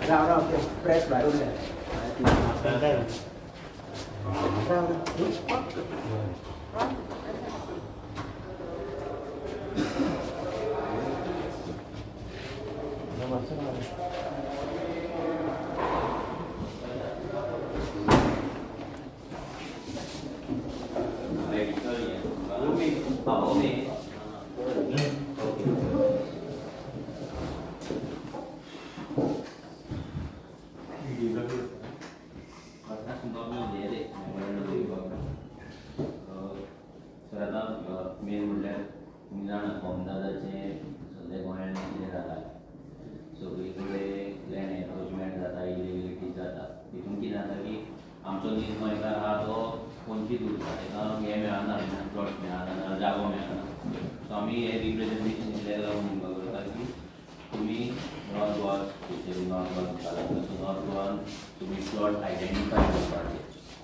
राव राव press भायर उरलें. राव राव. Sir आतां मेन म्हणल्यार तुमी जाणा कोमदादाचें सद्या गोंयांत कितें जालां, सगळी कडेन लँड एन्क्रोचमेंट जाता, इलिगलिटीज जाता. तितून कितें जाता की आमचो नीज गोंयकार आहा तो वंचीत उरता, ताका हें मेळना, प्लॉट मेळना, जागो मेळना. सो आमी हें रिप्रेजेंटेशन इतलें लागून तुमकां करता की तुमी north Goa, specially north Goa तुमकां लागता, सो नॉर्थ गोवान तुमी प्लॉट आयडेंटिफाय करपाचे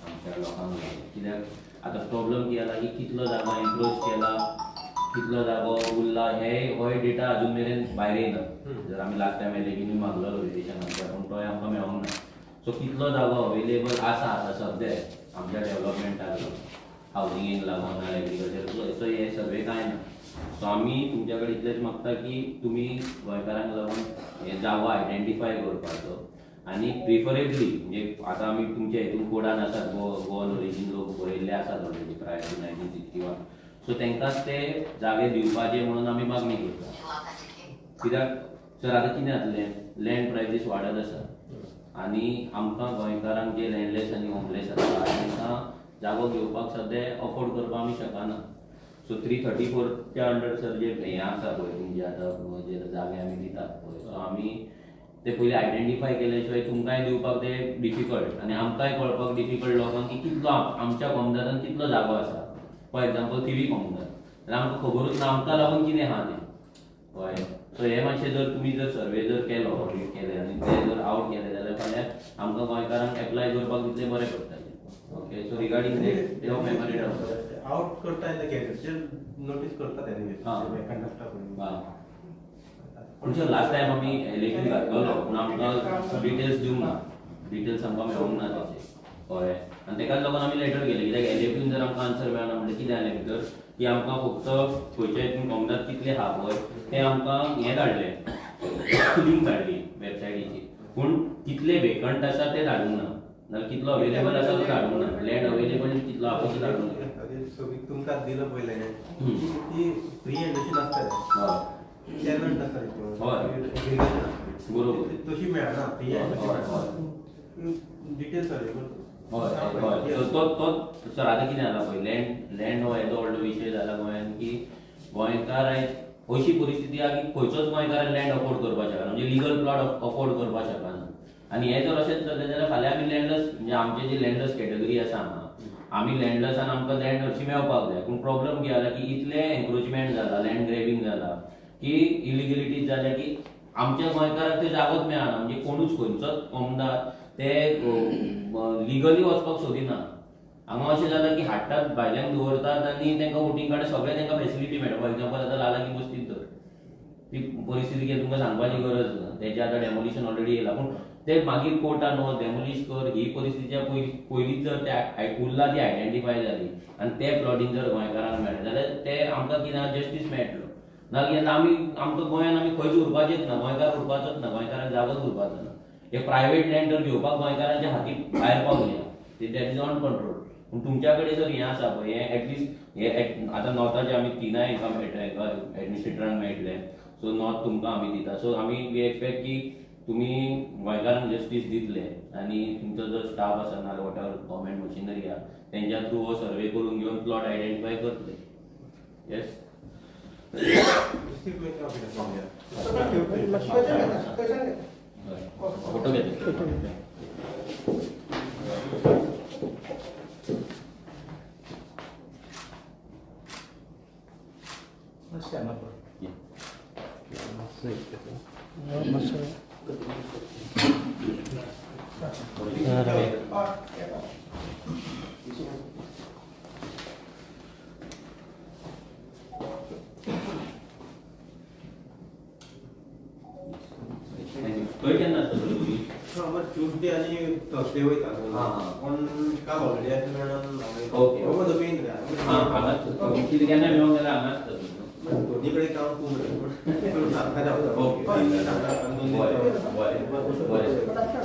आमच्या लोकांक लागून. कित्याक आतां प्रॉब्लम कितें जाला की कितलो जागो एन्क्रोच केला, कितलो जागो उरला, हे होय डेटा अजून मेरेन भायर येयना. जर आमी लास्ट टायम एलेगिनूय मागलेलो रिलेशन आमच्या, पूण तोय आमकां मेळोंक ना. सो कितलो जागो अवेलेबल आसा आतां सद्या आमच्या डेवलपमेंटाक लागून, हावजिंगेक लागून नाल्यार एग्रीकल्चर, सो हे सर्वे कांय ना. सो आमी तुमच्या कडेन इतलेंच मागता की तुमी गोंयकारांक लागून हे जागो आयडेंटिफाय करपाचो आनी प्रिफरेबली म्हणजे आतां आमी तुमच्या हितून कोडान आसात, गोवन ओरिजीन लोक बरयल्ले आसात ऑलरेडी प्रायर टू 1961, सो तांकांच ते जागे दिवपाचे म्हणून आमी मागणी करता. कित्याक सर आतां कितें जातलें, लँड प्रायसीस वाडत आसा आनी आमकां गोंयकारांक जे लँडलेस आनी होमलेस आसा तांकां जागो घेवपाक सद्या अफोर्ड करपाक आमी शकना. सो 334च्या अंडर सर जे हें आसा पळय तुमचे आतां जे जागे आमी दितात पळय, सो आमी ते पयलीं आयडेंटिफाय केले शिवाय तुमकांय दिवपाक ते डिफिकल्ट आनी आमकांय कळपाक डिफिकल्ट लोकांक की कितलो आमच्या कोमदादान कितलो जागो आसा. फॉर एग्जाम्पल थिवी कोमदाद जाल्यार आमकां खबरूच ना आमकां लागून कितें आहा तें, कळ्ळें. सो हे मातशें जर तुमी जर सर्वे जर केलो, ऑडिट केलें आनी ते जर आवट केले जाल्यार फाल्यां आमकां गोंयकारांक एप्लाय करपाक तितलें बरें पडटलें. Okay, so regarding that memorandum out करता गॅजेटचेर नोटीस करता. पूण सर लास्ट टायम आमी एलेक्शन घातलेलो पूण आमकां डिटेल्स दिवंक ना, डिटेल्स आमकां मेळोंक ना तेचे, कळ्ळें. आनी तेकाच लागून आमी लेटर केलें, कित्याक एलएपीन जर आमकां आन्सर मेळना म्हणल्यार कितें जालें भितर की आमकां फक्त खंयच्या हितून कोमदाद कितले आहा पळय तें आमकां हें धाडलें, लिंक धाडली वेबसायटीची, पूण कितले वेकंट आसा तें धाडूंक ना, नाल्यार कितलो अवेलेबल आसा तो धाडूंक ना, लँड अवेलेबल कितलो आहा तो धाडूंक ना. तुमकां दिलं पयलें ती फ्री हँड अशी नासता, टॅलंट आसता, बरोबर, तशी मेळना फ्री हँड डिटेल्स सर्वे करता. हय हय, तो तो सर आतां कितें जाला पळय, लँड लँड हो येदो व्हडलो विशय जाला गोंयांत की गोंयकार आयज अशी परिस्थिती आहा की खंयचोच गोंयकार लँड अफोर्ड करपाक शकना, म्हणजे लिगल प्लॉट अफोर्ड करपाक शकना. आनी हें जर अशेंच चल्लें जाल्यार फाल्यां आमी लँडलेस, म्हणजे आमचे जी लँडलेस कॅटेगरी आसा हांगा, आमी लँडलेसान आमकां लँड हरशीं मेळपाक जाय, पूण प्रॉब्लम कितें जाला की इतलें एन्क्रोचमेंट जाला, लँड ग्रॅबींग जाला की इलिगलिटीज जाल्या की आमच्या गोंयकारांक त्यो जागोच मेळना. म्हणजे कोणूच खंयचोच कोमदार ते लिगली वचपाक सोदिना. हांगा अशें जालां की हाडटात भायल्यांक दवरतात आनी तांकां वोटींग कार्ड सगळें तांकां फेसिलिटी मेळटा. फॉर एग्जाम्पल आतां लालागी बस्तींत तर ती परिस्थिती कितें तुमकां सांगपाची गरज ना, तेजें आतां डेमोलिशन ऑलरेडी येयलां, पूण ते मागीर कोर्टान वच डेमोलिश कर ही परिस्थिती पयलींच जर ते उरला ती आयडेंटिफाय जाली आनी ते प्लॉटींग जर गोंयकारांक मेळ्ळें जाल्यार ते आमकां कितें जस्टीस मेळटलो. नाजाल्यार आमी आमकां गोंयांत आमी खंयच उरपाचेच ना, गोंयकार उरपाचोच ना, गोंयकारांक जागोच उरपाचो ना. हे प्रायवेट लँड जर घेवपाक गोंयकारांच्या हाती भायर पावल्या, that is on control. पूण तुमच्या कडेन जर हें आसा पळय, हें एटलिस्ट हे आतां नॉर्थाचे आमी तिनाय हांकां मेळटा, एडमिनिस्ट्रेटरांक मेळटले, सो नॉर्थ तुमकां आमी दिता. सो आमी वी एक्सपेक्ट की तुमी गोंयकारांक जस्टीस दितले आनी तुमचो जो स्टाफ आसा नाल्यार what ever government machinery आहा तेंच्या थ्रू हो सर्वे करून घेवन प्लॉट आयडेंटिफाय करतले. येस, फोटो घेतले. थंय केन्ना आसता तुमी? हांव ट्युजडे आनी थर्सडे वयता. हां, हां. पूण काल हॉलिडे आसल्या कारणान ओके. हांव मेन. हां, हांगाच. कितें केन्ना मेळोंक जाल्यार हांगाच आसता तुमी. दोन्ही कडेन काम खूब रे, पूण हांगा रावता. ओके. हांगा दोन दीस. बरें बरें बरें.